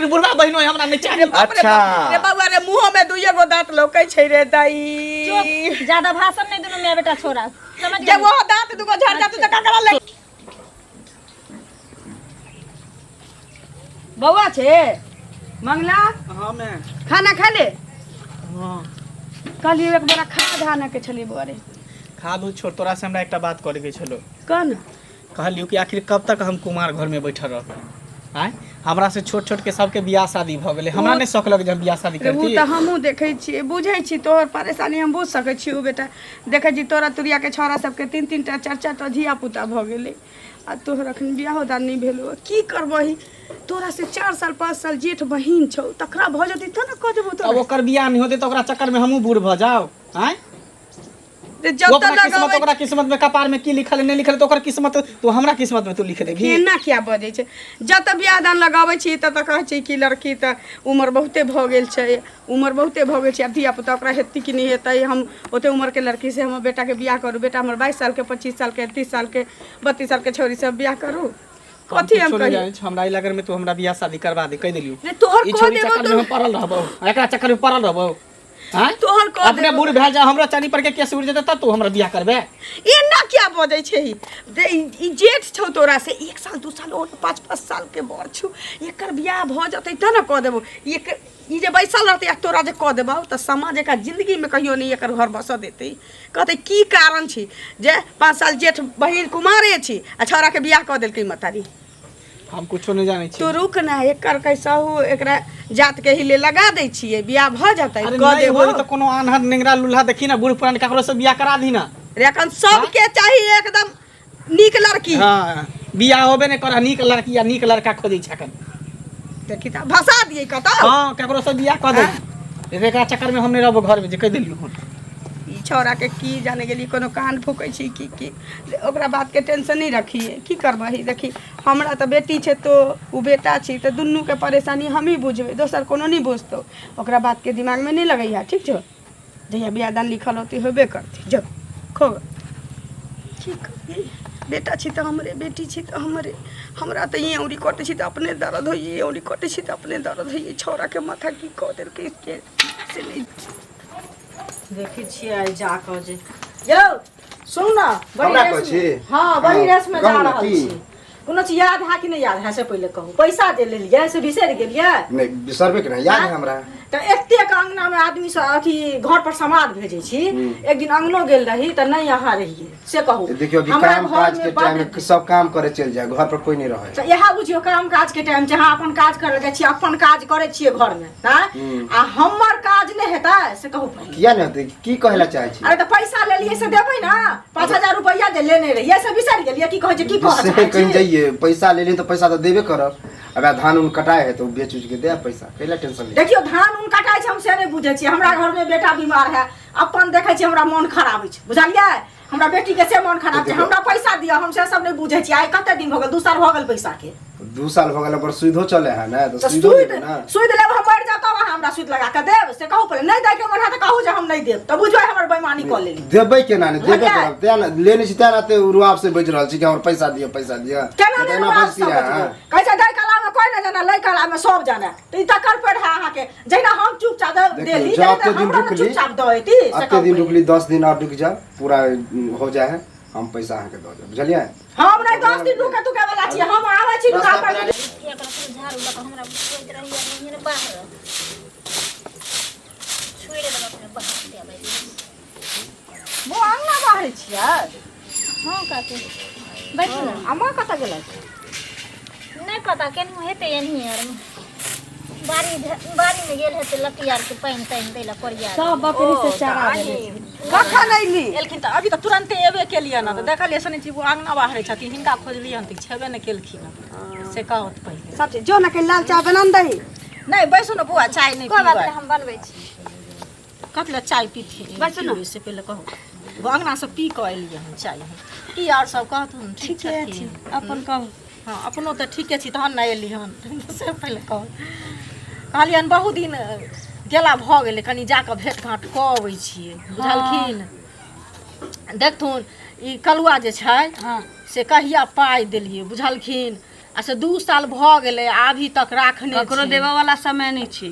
लेकिन बुढ़वा बहिनो हमरा नहीं चाही। रे बाप रे। अच्छा। बाप रे बाबा रे, मुंह में दुइये गो दांत लौकै छै रे दाई। चुप, ज्यादा भाषण नहीं, दुनू मियां बेटा छोरा समझ जे गेली? वो दांत दुगो झड़ जातौ तऽ ककरा ले बौआ छे मंगला। हाँ मैं। खाना खा ले। हाँ। कहलियै एक बड़ा खा धाना के छलियै बौआ रे। खाद उद छोड़, तोरा से हमरा एकटा बात करे के छलो। कह न। कहलियौ कि आखिर कब तक हम कुमार घर में बैठल रहबै? आँय, हमरा से छोट छोट के सबके बियाह शादी भऽ गेलै, हमरा नहि शौक लगे जे हम बियाह शादी रे, ओ करती। तऽ हमहूँ देखै छियै, बुझै छी, तोहर परेशानी हम बुझि सकै छी बेटा। देखै छी तोरा तुरियाके छौड़ा सबके तीन तीन टा चारि चारि टा धिया पुता भऽ गेलै आ तोहर अखन बियाहो दान नहि भेलौ। की करबही? तोरा से 4 साल 5 साल जेठ बहिन छौ, तकरा भऽ जेतै तब ने कऽ देबौ। अब तोरा ओकर बियाह नहि होतै तऽ ओकरा चक्कर में हमहूँ बूढ़ भऽ जाउ? आँय? जे ओ जतऽ अपना किस्मत लगबै। ओकरा किस्मत में कपार में की लिखल है, नहि लिखल है, तऽ ओकर किस्मत तू हमरा किस्मत में तू लिख देबही? एना किया बजै छै? जतऽ बियाह दान लगाबै छी ततऽ कहै छै कि लड़की तऽ उमर बहुते भऽ गेल छै, उमर बहुते भऽ गेल छै, आब धिया पुता ओकरा हेतै कि नहि हेतै? हम ओते उमरके लड़की से हमर बेटाके बियाह करू? बेटा हमर 22 सालके, 25 सालके, 30 सालके, 32 सालके छौड़ी से बियाह करू? कथी हम कुछो नहि कही? जानै छी, हमरा इलाका में तू हमरा बियाह शादी करवा दे, कहि देलियौ। नहि तोहर ई कऽ छोरी देबौ। चक्कर में हम पड़ल रहबौ, एकरा चक्कर में पड़ल रहबौ? आँय? तोहर कऽ अपने देबौ। बूढ़ भए जा, हमरा चानी पर के केस उड़ि जेतै, तब तू हमरा बियाह करबे? एना किया बजै छै? दे ई जेठ छौ तोरा से 1 साल 2 साल और 5-5 साल के बड़ छौ। एकर बियाह भऽ जेतै तब ने कऽ देबौ। एक ई जे बैसल रहतै आ तोरा जे कऽ देबौ तऽ समाज एकरा जिंदगीमे कहियो नहि एकर घर बसऽ देतै। कहतै की कारण छी जे 5 साल जेठ बहिन कुमारे छी आ छौड़ाके बियाह कऽ देलकै महतारी? हम कुछो नहि जानै छी। तू रुक ना, एकर कैसहु एकरा जात के हिले लगा दै छियै, बियाह भऽ जेतै। अरे कऽ नहि देबौ। होई तऽ कोनो आन्हर नेंगरा लूल्हा देखी ना, बूढ़ पुरान, ककरो से बियाह करा दी ना। रे, एखन सबके चाही एकदम नीक लड़की। हाँ, बियाह होबे नहि कर, नीक लड़की या नीक लड़का खोजै छै एखन। देखी तऽ भसा दियै कतौ। हाँ, ककरो से बियाह कऽ दे, एकरा चक्कर में हम नहि रहबो घर में, जे कहि देलियौ हन। ई छौड़ाके की जाने गेली, कोनो कान फूकै छी की की। ओकरा बातके टेंशन नहि रखिए। की करबही? देखी, हमरा तऽ बेटी छै, तो ओ बेटा छी, तऽ दुनूके परेशानी हमही बुझबै, दोसर कोनो नहि बुझतौ। ओकरा बातके दिमागमे नहि लगैहे, ठीक छौ? जहिया बियाह दान लिखल होतै, होबे करतै। जो खो। की करियै? बेटा छी तऽ हमरे, बेटी छी तऽ हमरे। हमरा तऽ ई औरी कटै छी तऽ अपने दर्द होइए, ई औरी कटै छी तऽ अपने दर्द होइए। छौड़ाके माथा की कऽ देलकै के से नहि। देखै छियै आइ जा कऽ जे यौ सुनू ने, बड़ी हमरा रेस कहै छी? में- हँ, बड़ी हँ, रेस में जा कहू ने, रहल की? छी। कोनो चीज याद है कि नहि याद है से पहिले कहू। पैसा जे लेलियै से बिसरि गेलियै? नहि बिसरबे के नहि, याद है हमरा। तऽ एतेक अंगना में आदमी सब अथी घर पर समाद भेजै छी। एक दिन अंगनो गेल रही तऽ नहि अहाँ रहियै, से कहू। देखियौ, अभी हमरा काम घर काज में के बड्ड टाइम में सब काम करे चलि जाए, घर पर कोई नहीं रहे। तऽ इएह बुझियौ काम काज के टाइम छै। अहाँ अपन काज करे जाइ छियै, अपन काज करै छियै घर में आँय? आ हमर काज नहि हेतै से कहू पहिले। किया नहि होतै? की कहै लए चाहै छी? अरे तऽ पैसा लेलियै से देबै ने। 5000 रुपैआ जे लेने रहियै से बिसरि गेलियै? की कहै छै, की कहऽ से चाहै कहीं छी? जाइए, पैसा लेली तऽ पैसा तऽ देबे करब। अब धान उन कटाए है तऽ बेच उच के दे पैसा, कैला टेंशन ले? देखियौ, धान उन कटाइ छै हम से नहि बुझै छियै। हमरा घरमे बेटा बीमार है, अपन देखै छियै, हमरा मोन खराब अछि, बुझलियै? हमरा बेटी के से मोन खराब छै। हमरा पैसा दिअ, हम से सब नहि बुझै छियै। आइ कते दिन भऽ गेल? 2 साल भऽ गेल पैसा के। 2 साल भऽ गेल, ओकर सुइधो चले है ने, तऽ तऽ सुइधो सुइद लेबै ने। सुइद लेब, हम मरि जायब तब अहाँ हमरा सुइद लगा कऽ देब, से कहू पहिले। नहि दै के मन है तऽ कहू जे हम नहि देब, तऽ बुझबै हमर बेईमानी कऽ लेली। देबै केना नहि देबे बुझलियै? करब, तें ने लेने छी, तें ने एते रुआब से बाजि रहल छी कि हमर पैसा दिअ, पैसा दिअ। केना नहि तऽ नहि एना रुआब बजती से रहै? बजबै? कहै छै दै कला में कोइ नहि जाने, लै कला में सब जाने, तऽ ई तकर पेड़ है अहाँके। जहिना हम चुपचाप देखियौ, देली जँ तहिना एते दिन हमरा ने रुकली, चुपचाप दऽ एती, से एते कहू दिन पहिले। रुकली, 10 दिन और रुकि जाओ, पूरा हो जाए है, हम पैसा अहाँके दऽ देब, बुझलियै? हम नहि 10 दिन रुके तुके वाला छी, हम आबै छी दुकान पर। एकरा झाड़ू लऽ कऽ हमरा होइत रहैया नहिये ने बाहर छोड़ि देलक अपने बाहर देबै। बौआ, अङ्गना बाहरै छियै? हँ काकी, बैठू ने। आ माँ कतऽ गेलथि? नहि पता, केनहु हेतै एनही आर बाड़ी बाड़ीमे गेल हेतै लत्ती आरके पानि तानि दै लए, कोरिया। सब बकरी से चरा देने छै। कखन अयली? एलखिन तऽ अभी तऽ तुरन्ते एबे केलियै ने, तऽ देखलियै सुनै छी ओ अङ्गना बाहरै छथिन। हिनका खोजलियै हन तऽ छेबे नहि केलखिन हन, से कहत पहिले। सब चीज जो ने, कहीं लाल चाय बना ने दही। नहि, बैसू ने बौआ, चाय नहि कोइ बात पीबै। नहि, हम बनबै छी। कथी लए चाय पीथिन? बैसू ने। पीबै से पहिले कहू। अङ्गनासँ पी कऽ एलियै हन चाय हम। की आर सब कहथुन, ठीक ठीके छी। छथिन? अपन कहू। हँ, अपनो तऽ ठीके छी, तहन ने एली हन, से पहिले कहू। कहलियनि बहुत दिन गेला भऽ गेलै, कनि जाकऽ भेँट घाँट कऽ अबै छियै, बुझलखिन? देखथुन, ई कलुआ जे छै से कहिया पाइ देलियै, बुझलखिन? आ से 2 साल भऽ गेलै, आ अभी तक राखने ककरो छै। देबऽ वाला समय नहि छै।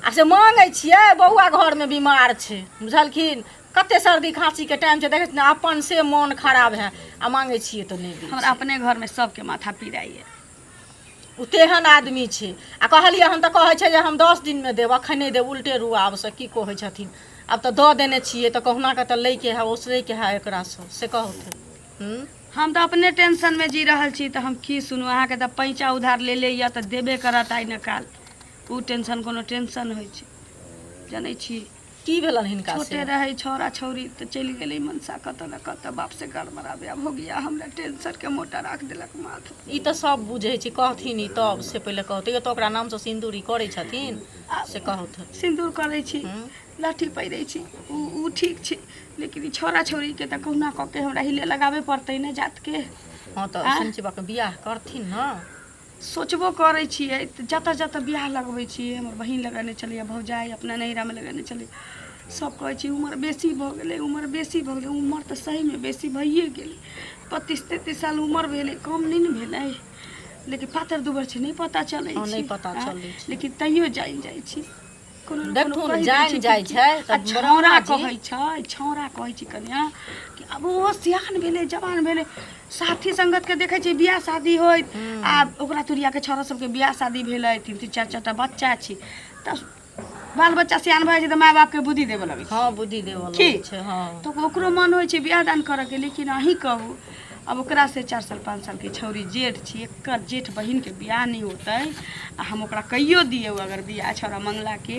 आ से मांगै छियै, बौआ घरमे बीमार छै, बुझलखिन? कते सर्दी खाँसीके टाइम छै, देखै छी ने, अपन से मोन खराब है आ मांगै छियै तऽ नहि दै। हमरा अपने घरमे सबके माथा पिराइए। ओ तेहन आदमी छै। आ कहलियै हम तऽ कहै छै जे हम 10 दिनमे देब, अखन नहि देब। उल्टे रुआबसँ की कहै छथिन। आब तऽ दऽ देने छियै, तऽ कहुना कऽ तऽ लैके है, ओसरैके है एकरासँ, से कहथुन। हूँ। हम तऽ अपने टेंशनमे जी रहल छी, तऽ हम की सुनू अहाँके? तऽ पैंचा उधार लेले यऽ तऽ देबे करत आइ ने काल्हि। ओ टेंशन कोनो टेंशन होइ छै, जनै छी? की भेलनि हिनका छोटे से? रहै छौड़ा छौरी तऽ चलि गेलै मनसा कतऽ ने कतऽ, बाप से गड़बड़ाबे आब हो गया। हमरा टेंशन के मोटा राख देलक माथ। ई तऽ सब बुझै छै। कहथिन ई तब से पहिले कहतै तऽ ओकरा नामसँ सिन्दूरी करै छथिन, से कहथुन। सिन्दूर करै छी, लाठी पहिरै छी, उ उ ठीक छै, लेकिन ई छौड़ा छौरीके तऽ कहुना कऽ के हमरा हिले लगाबे पड़तै ने जातके। हँ, तऽ आँय? शनिचरके बियाह करथिन ने। सोचबो करै छियै तऽ जतऽ जतऽ बियाह लगबै छियै, हमर बहिन लगेने छलैए, भौजाइ अपना नैहरामे लगेने छलै, सब कहै छै उमर बेसी भऽ गेलै, उमर बेसी भऽ गेलै। उमर तऽ सहीमे बेसी भइए गेलै। 32-33 साल उमर भेलै, कम नहि ने भेलै। लेकिन पातर दुबर छै, नहि पता चलै हँ, नहि छै। पता आँय? चलै छै। लेकिन तैयो जानि जाइ छी, कोनो ने कोनो देखथुन, कहि दै जानि छै जाइ कि छै आ तऽ छौड़ा ब्रह्माजी कहै छै, छौड़ा कहै छै कनिया कि आब ओहो सियान भेलै, जवान भेलै, साथी संगतके देखै छियै बियाह शादी होइत, आ ओकरा तुरियाके छौड़ा सबके बियाह शादी भेलै, तीन तीन चारि चारि टा बच्चा छै, तऽ बाल बच्चा सियान भऽ जाइ छै तऽ माय बापके बुद्धि देबऽ लगै छै। हँ, बुद्धि देबऽ की? लगै छै, हँ। तऽ ओकरो मन होइ छै बियाह दान करऽके। लेकिन अहीं कहू, आब ओकरा से 4 साल 5 सालके छौरी जेठ छी, एकर जेठ बहिनके बियाह नहि होतै आ हम ओकरा कहियो दियौ अगर बियाह छौड़ा मंगलाके,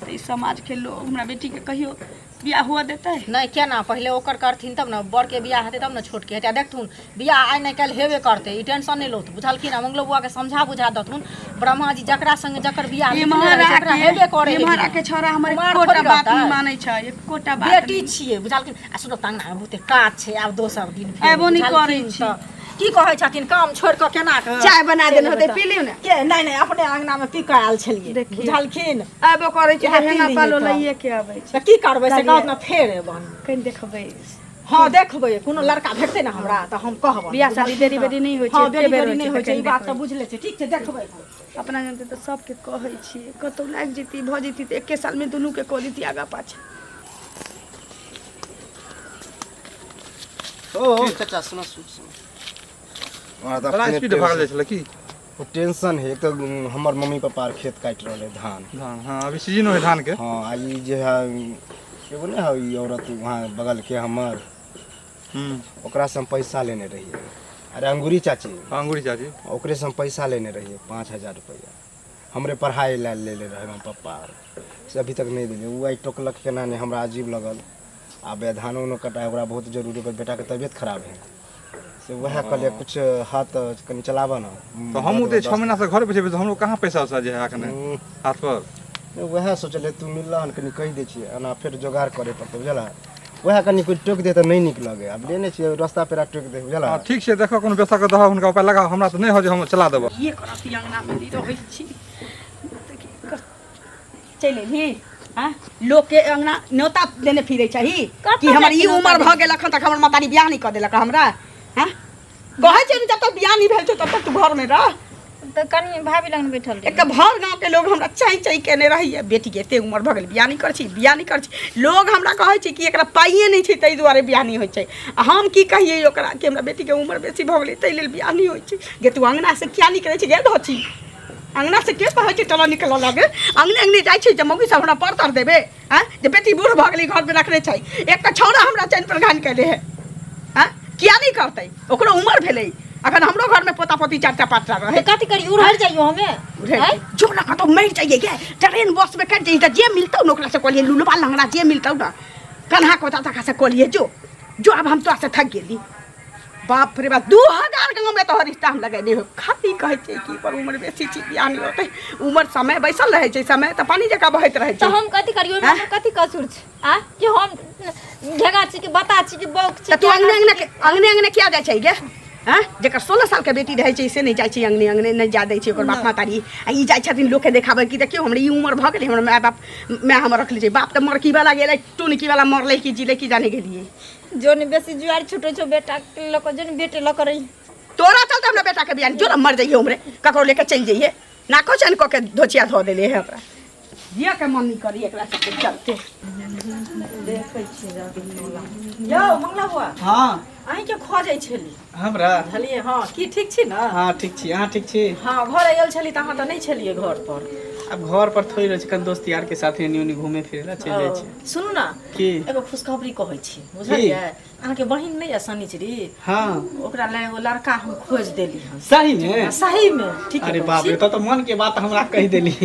तऽ ई समाजके लोग हमरा बेटीके कहियो बियाह हुअ देतै? नहि, केना? पहिले ओकर करथिन तब ने बड़के बियाह हेतै, तब ने छोटके हेतै। आ देखथुन, बियाह आइ नहि काल्हि हेबे करतै, ई टेंशन नहि लौथ, बुझलखिन? आ मंगलो बौआके समझा बुझा देथुन। ब्रह्माजी जकरा संगे जकर बियाह लिखने इम्हर रहै छै, ओकरा आके हेबे करै है। इम्हर बियाह। आके छौड़ा हमर कुमार एकोटा थोड़ी बात नहि रहतै। मानै छै, एकोटा बात बेटी नहि। छियै, बुझलखिन? आ सुनू, तऽ अङ्गनामे बहुते काज छै, आब दोसर दिन फेर, अयबो नहि करै बुझलखिन? छी। तऽ की कहै छथिन, काम छोड़ि कऽ केना कऽ चाय बना चलि देने एबै होतै, तऽ? पी लियौ ने। के नहि नहि, अपने अङ्गनामे पी कऽ आयल छलियै। देखियौ। बुझलखिन? अयबो करै छी इएह तऽ पी हेंगा लियै पालो तऽ। लैए के अबै छी। तऽ की करबै से कहलियै। कहत ने, फेर एबन। कनि देखबै। हँ, देखबै। कोनो लड़का भेटतै ने हमरा तऽ हम कहबै। बियाह शादी देरी बेरी नहि होइ छै, हँ, एके बेरी बेर बेरी होइ नहि छै, होइ तऽ छै, ई कनि बात तऽ देखबै। बुझले छै। ठीक छै, देखबै हम। अपना जानते तऽ सबके कहै छियै, कतहु लागि जैती, भऽ जैती तऽ एके सालमे दुनूके कऽ दैती आगाँ पाछाँ। ओ चाचा, सुनो सुनो सुनो, हमरा तऽ बड़ा अपने स्पीड भागल जाइ टेंशन छलै की? ओ टेंशन है। एक तऽ हमर मम्मी पापा आर खेत काटि रहल है धान। धान, हाँ, अभी सीजन है धान के। हाँ, आ ई जे है, एगो नहि है ई औरत वहाँ बगल के हमर, ओकरा से हम पैसा लेने रहियै। अरे अंगूरी चाची। अंगूरी चाची। ओकरे से हम पैसा लेने रहियै 5000 रुपैआ। हमरे पढ़ाइ लए लेले रहै हमर पप्पा आर, से अभी तक नहि देलियै। ओ आइ टोकलक केना नहि, हमरा अजीब लगल। आब धानो उनो कटाइ ओकरा बहुत जरूरी, ओकर बेटाके तबियत खराब है, से वएह कहलियै कुछ हाथ कनि चलाबऽ ने। तऽ हमहूँ तऽ 6 महीना से घर पर छियै, तऽ हमरो कहाँ पैसा उसा जे है एखन हाथ पर? नहि, वएह सोचलियै, तू मिललह हन, कनि कहि दै छियै, एना फेर जोगाड़ करे पड़तै, बुझलह? वएह कनि कोइ टोकि दे तऽ नहि नीक लगै। आब लेने छियै, रस्ता पेरा टोकि दे, बुझलह? हँ, ठीक छै, देखऽ, कोनो व्यवस्था कऽ दहऽ हुनका, उपाय लगा। हमरा तऽ नहि हो जे हम चला देबऽ। ये करत ई अङ्गनामे नहि रहै छी। चलि एलही? आँय, लोकके अङ्गना न्योता देने फिरै छही कतऽ कि हमर जाके ई न्योता उमर भऽ देबै? गेल, अखन तक हमर महतारी बियाह नहि कऽ देलक हमरा। हँ, कहै छै ने, जब तक बियाह नहि भेल छौ तब तक तू घरमे रह। तऽ कनि भाभी लग बैठल एक तऽ भर गाँवके लोग हमरा चाँइ चाँइ केने रहैए, बेटीके एते उमर भऽ गेल, बियाह नहि करै छी, बियाह नहि करै छी। लोग हमरा कहै छै कि एकरा पाइए नहि छै, ताहि दुआरे बियाह नहि होइ छै। आ हम की कहियै ओकरा कि हमरा बेटीके उमर बेसी भऽ गेलै, ताहि लेल बियाह नहि होइ छै। गे, तू अङ्गनासँ किया निकलै छै? गे धोची, अङ्गनासँ के कहै छै तोरा निकलऽ लगे? अङ्गने अङ्गने जाइ छै जे मौगी सब हमरा पर तर देबै? आँय, जे बेटी बूढ़ भऽ गेलै, घरमे रखने छै। एक तऽ छौड़ा हमरा चैन पर घान केले है। आँय, किया नहि करतै? ओकरो उमर भेलै। अखन हमरो घरमे पोता पोती चारिटा पाँचटा रहै। तऽ कथी करी, उड़हर जाइयो हमे? उड़हर जो ना, कतौ मरि जाइए गे। ट्रेन बस में कटि जाइए तऽ जे मिलतौ ने ओकरा से कहलिए, लुलबा लंगड़ा जे मिलतौ ने, कन्हा कोता तका से कहलिए, जो जो, आब हम तोरा से थक गेली। बाप रे बाप, 2000 गाँव में तोहर रिश्ता हम लगेने हो। खाली कहै छै कि पर उम्र बेसी छी, बियाह नहि होतै। उम्र समय बैसल रहै छै? समय तऽ पानि जकाँ बहैत रहै तऽ छै। हम कथी करियो? ओहिमे आँय? हमर कथी कसूर छै? आ कि हम घेगा छी कि बता छी कि बौक छी? तऽ तू केना अंगने अंगने छी? अंगने अंगने किया जाइ छै गे? आँय, जेकर 16 साल के बेटी रहै छै से नहि जाइ छै अंगने अंगने, नहि जा दै छै ओकर बाप महतारी। आ ई जाइ छथिन लोकके देखाबै कि देखियौ, हमर ई उमर भऽ गेलै, हमर माय बाप, माय हमर रखले छै। बाप तऽ मरकी वाला गेलै, टुनकी वाला मरलै कि जीलै की जाने गेलियै। जोन बेसी जुआर छुटै छौ बेटा के लऽ कऽ, जोन बेटे लऽ कऽ रही। तोरा चलते हमरा बेटा के बियाह नहीं, जो ना मर जाइए उम्रे ककरो लेके चल जाइए नाको चन कऽ के धोचिया धो देले है हमरा जिया के मन नहीं करी एकरा सबके चलते। देखै छियै जाके टोला। यौ मंगला बुआ। हाँ। अहीँके खोजै छली। हमरा? बुझलियै? हँ, की ठीक छी ने? हाँ ठीक छी, अहाँ ठीक छी? हँ, घर आयल छली तऽ अहाँ तऽ नहि छलियै घर पर। आब घर पर थोड़ी रहै छी, कनि दोस्त यार के साथे एनी ओनी घूमे फिरे ला चलि जाइ छी। सुनू ने। की? एगो खुशखबरी कहै छी, बुझलियै? अहाँके बहिन नहि यऽ शनिचरी? हाँ। ओकरा लए एगो लड़का हम खोजि देली हन। सही में? सही में, ठीक। अरे बाप रे, तो मन के बात हमरा कहि देली।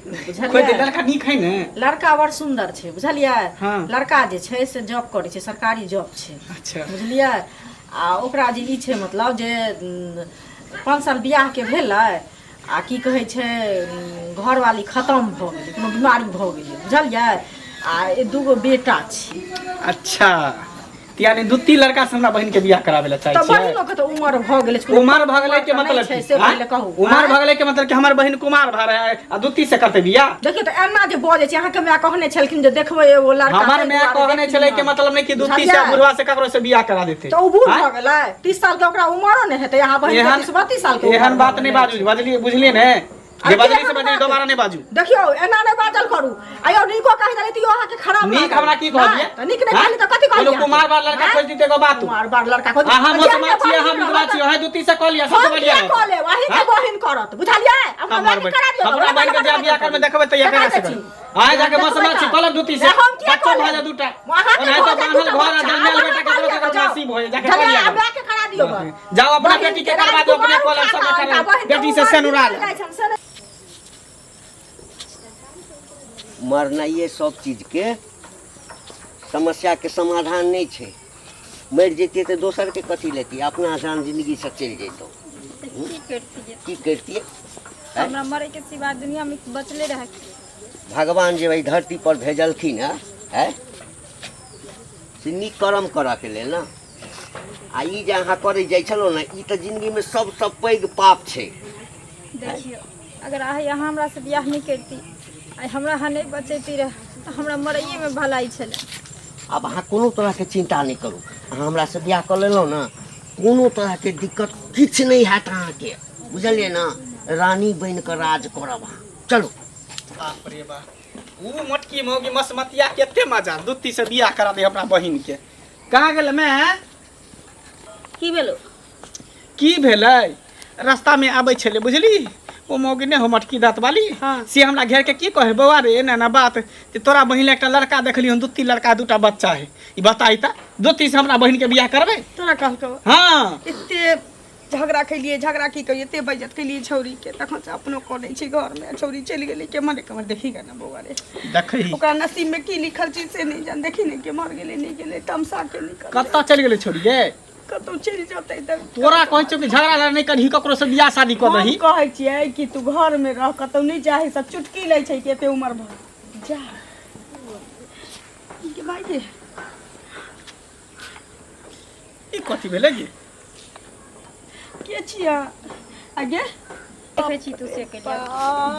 बुझलियै? खोजि दे, लड़का नीक है ने? लड़का बड़ सुन्दर छै, बुझलियै? हाँ। लड़का जे छै से जॉब करै छै, सरकारी जॉब छै। अच्छा। बुझलियै? आ ओकरा जे ई छै मतलब जे 5 साल बियाहके भेलै आ की कहै छै घरवाली खतम भऽ गेलै, कोनो बीमारी भऽ गेलै, बुझलियै? आ 2 गो बेटा छै। अच्छा, यानी दू तीन लड़का से हमरा बहिन के बियाह करावे ला चाहै तऽ छियै? बहिनो के तऽ उमर भऽ गेलै। उमर भऽ गेलै के मतलब छै की? से आँय? पहिले कहू। उमर भऽ गेलै के मतलब कि हमर बहिन कुमार भऽ रहा है आ दू तीन से करते बियाह? देखियौ तऽ एना जे बजै छै, अहाँके माय कहने छलखिन जे देखबै एगो लड़का, हमर ताहि माय दुआरे कहने देखली छलै के हन। मतलब नहि कि दू तीन से बुझलियै? बुढ़वा से ककरो से बियाह करा देते। तऽ ओ बूढ़ आँय? भऽ गेलै, 30 साल के ओकरा उमरो नहि हेतै, अहाँ बहिन के एहन 30-32 साल के उमर एहन भऽ बात नहि गेलै। बाजू, बजलियै बुझलियै ने? जे अरे बजली से केहन बजली, बात? दोबारा नहि बाजू। देखियौ, एना नहि बाजल करू। आयौ, नीको कहि देली तैयो अहाँके खराब नीक लागल। हमरा की कहलियै? नहि, तऽ नीक नहि कहली तऽ कथी कहलियै? कोनो कुमार बार लड़का आँय? खोजि दिते एगो बात। कुमार बार लड़का खोजि अहाँ जे मोसमा छियै, बहिन अहाँ विधवा रहत, छियै, अहाँ दू तीन से कऽ लिअ, हम सबसँ बढ़िया किया रहत। कऽ लेब? अहींके आँय? बहिन करत, बुझलियै? अपना हमर मायके बहिन, करा दियौ, हमरा ओकरा बहिन के लड़का जा बियाह करमे देखबै तऽ देखा एकरा से दै छी। करब। आइ जाके देखबै मसमा छी तऽ। कलम दू तीन से से हम किया बच्चो कऽ भऽ लेब? जाय दूटा। अहाँके ओनाहि भऽ तऽ जाय बान्हल दूटा घर आ बच्चा, जन्मायल अहाँ बेटा कऽ ककरो लिअ, ककरो जाउ। नसीब होय, जाके झगड़ा कऽ लिअ। आ मायके करा दियौ बस। जाओ अपना बहिन बेटी के के करवा दियौ, अपने राजकुमार कऽ लेब, उठा सबके कऽ करा अनता, बहिन के बेटी से उमर सेनुरा बीतल लेब। जाइ छनि, से नहि मरनाइए सब चीजके समस्याके समाधान नहि छै। मरि जैतियै तऽ दोसरके कथी लेतियै? अपना जान जिन्दगीसँ चलि जैतहुँ। तऽ की करतियै? की करितियै? हमरा मरैके सिवा दुनियामे बचले रहै। भगवान जे एहि धरती पर भेजलखिन हँ है से नीक कर्म करऽके लेल ने। आ ई जे अहाँ करै जाइ छलहुँ ने, ई तऽ जिन्दगीमे सबसँ पैघ पाप छै। देखियौ, अगर आइ अहाँ हमरासँ बियाह नहि करती, आइ हमरा अहाँ नहि बचैती रहए, तऽ हमरा मरैएमे भलाइ छलै। आब अहाँ कोनो तरहके चिन्ता नहि करू। अहाँ हमरासँ बियाह कऽ लेलहुँ ने, कोनो तरहके दिक्कत किछु नहि हैत अहाँके, बुझलियै ने? रानी बनि कऽ राज करब अहाँ। चलू। बाप रे बाप, ऊ मोटकी मौगी मसमतिया कते मजा दुत्ती से बियाह करा दे अपना बहिन के। कहाँ गेल मैं? की भेलो? की भेलै, रास्ता में आबै छलै बुझली, ओ मौगी नहि हो मटकी दाँत वाली। हाँ। से हमरा घेर के की कहे, बौआ रे, एना एना बात जे तोरा बहिन लए एकटा लड़का देखली हन, दू तीन लड़का दूटा बच्चा है। ई बताई तऽ दू तीन से हमरा बहिन के बियाह करबै? तोरा कहलकौ? हाँ। एते झगड़ा खेलियै, झगड़ा की कहियै, एते बेइज्जत केलियै छौरी के, तखन से अपनो करै छी घरमे, छौरी चलि गेलै केम्हर ने केम्हर। देखी गे ने बौआ रे। देखही। ओकरा नसीब में की लिखल छै से नहि जान। देखी ने केम्हर गेलै, नहि गेलै, तमसा के निकल कतऽ चलि गेलै छौरी गे? कतौ चलि जेतै तऽ। तोरा कहै छियौ कि झगड़ा लड़ाइ नहि करही, ककरो से बियाह शादी कऽ हम दही। कहै छियै कि तू घर में रह, कतौ नहि जाही। सब चुटकी लै छै कि एते उमर भऽ जा के भाई गे। ई कथी भेलै गे? के छियै आगे? देखै छी तू से केलियै।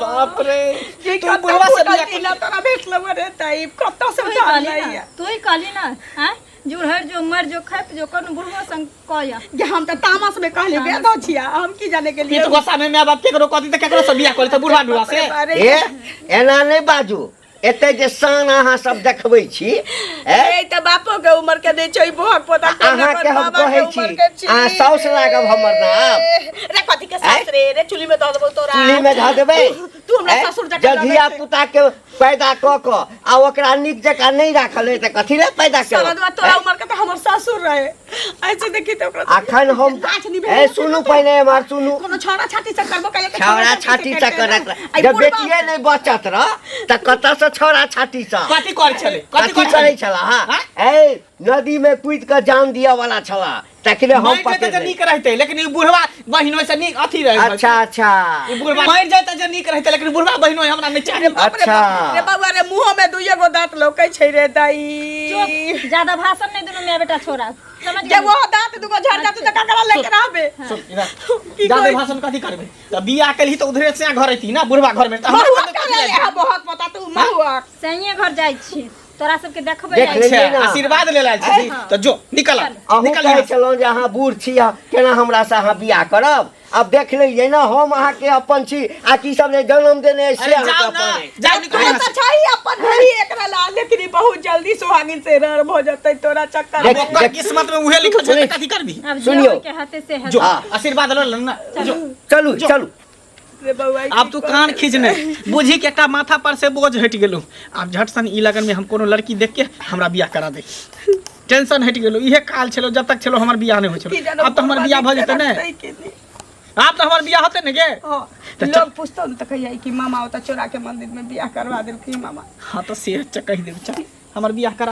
बाप रे, जे तू कतऽ बुढ़वा से फूटल बियाह तिला तोरा भेटलौ रे ताई, कतऽ से तू उठा कहली ने, लैया? तू ही कहली ना, आँय, जुड़हर जो मर जो खप जो कोनो बुढ़वा संग कह या। जे हम तऽ तामस में कहली, बेदो छिया, हम की जाने के ई लिए। तऽ गुस्सा में my बाप केकरो कहती तऽ केकरो से बियाह कऽ लेतै बुढ़वा डुआ से। अरे ए, एना नहि बाजू। एते जे शान अहाँ सब देखबै छी ए? ए तऽ बापो के उमर के नहि छै बोहक पोता। अहाँके हम कहै छी, अहाँ साउस लागब हमर ना आब। रे कथी के सास रे? रे चुल्ही में दऽ देबौ तोरा। चूल्ही में धऽ देबै। तू हमरा ए? ससुर जकाँ जब लगै धिया छै। पुता के पैदा कऽ कऽ आ ओकरा नीक जकाँ नहि राखल है तऽ कथी लए पैदा केलहुँ? सरदवा तोरा उमर के तऽ हमर ससुर रहे। ऐसे देखी तऽ ओकरा अखन हम नाच नहीं ए भेल। सुनू, पहिने एम्हर सुनू। कोनो छौड़ा छाती से करबो कहियो के? छौड़ा छाती से करत रह। जब बेटिए नहि बचत रह तऽ कतऽ से छौड़ा छाती से? कथी करै छलै? कथी कथी करै छला? हाँ, ए नदी में कूद कऽ जान दिअ वाला छला, तखने हम मरि जेतै पकड़ तऽ नीक रहतै, लेकिन ई बुढ़वा बहिन ओहिसँ नीक अथी रहै। अच्छा अच्छा। ई बुढ़वा मरि जेतै जे नीक रहतै, लेकिन बुढ़वा बहिन ओहि हमरा नहि चाही। अच्छा। रे बौआ रे, मुँहो में दुइये गो दांत लौकै छै रे दाई। चुप, ज्यादा भाषण नहीं, दुनू माय बेटा छोड़ा, समझ जे गेली? वो दांत दुगो झड़ जातू तऽ ककरा लेके रहबे? सुन इधर। की जादे कहै? भाषण कथी करबै? तऽ बियाह केलही तऽ उधरे से घर अयती ना बुढ़वा घर में, तऽ हमरा महुआ कथी करा ले लागि? हा बहुत पता तू महुआ सहिए घर जाइ छी। तोरा सबके देखबै देख आयल लेलियै छी। ने। आशीर्वाद ले आयल छी तऽ जो निकल अहूँ निकल कहै यहाँ से। छलहुँ जे अहाँ बूढ़ छी अहाँ केना हमरासँ अहाँ बियाह करब आब देख लेलियै ने हम अहाँके अपन छी आ की सब जे जन्म देने अछि से अरे अहाँके जाओ ना अपन अछि। जाओ निकल तू यहाँ तऽ से। छै अपन हरी एकरा ला लेकिन ई बहुत जल्दी सुहागिन से रर भऽ जेतै तोरा चक्कर देख- मे। ओकर किस्मत में उहे लिखल छै तऽ कथी करबी आब जे सुनियौ। होइके हेतै से हेतै जो हाँ। आशीर्वाद लऽ ले ना जो चलू चलू रे बौआ, ई आब की तू कऽ कान खींच ने बुझी के एकटा माथा पर से बोझ हटि गेलो आब झट सन ई लगन में हम कोनो लड़की देख के हमरा बियाह करा दे टेंशन हटि गेलो इहे काल छलो जब तक छलो हमर बियाह नहीं होइ की छलो जानो आब तऽ हमर बियाह भऽ जेतै ने रखतै कि नहि। आब तऽ हमर बियाह होतै ने गे हाँ, तऽ चल। लोग पूछतौ ने तऽ कहिया कि मामा ओतऽ चोरा के मंदिर में बियाह करवा देलखिन मामा हाँ तऽ से कहि देब चल हमर बियाह करा।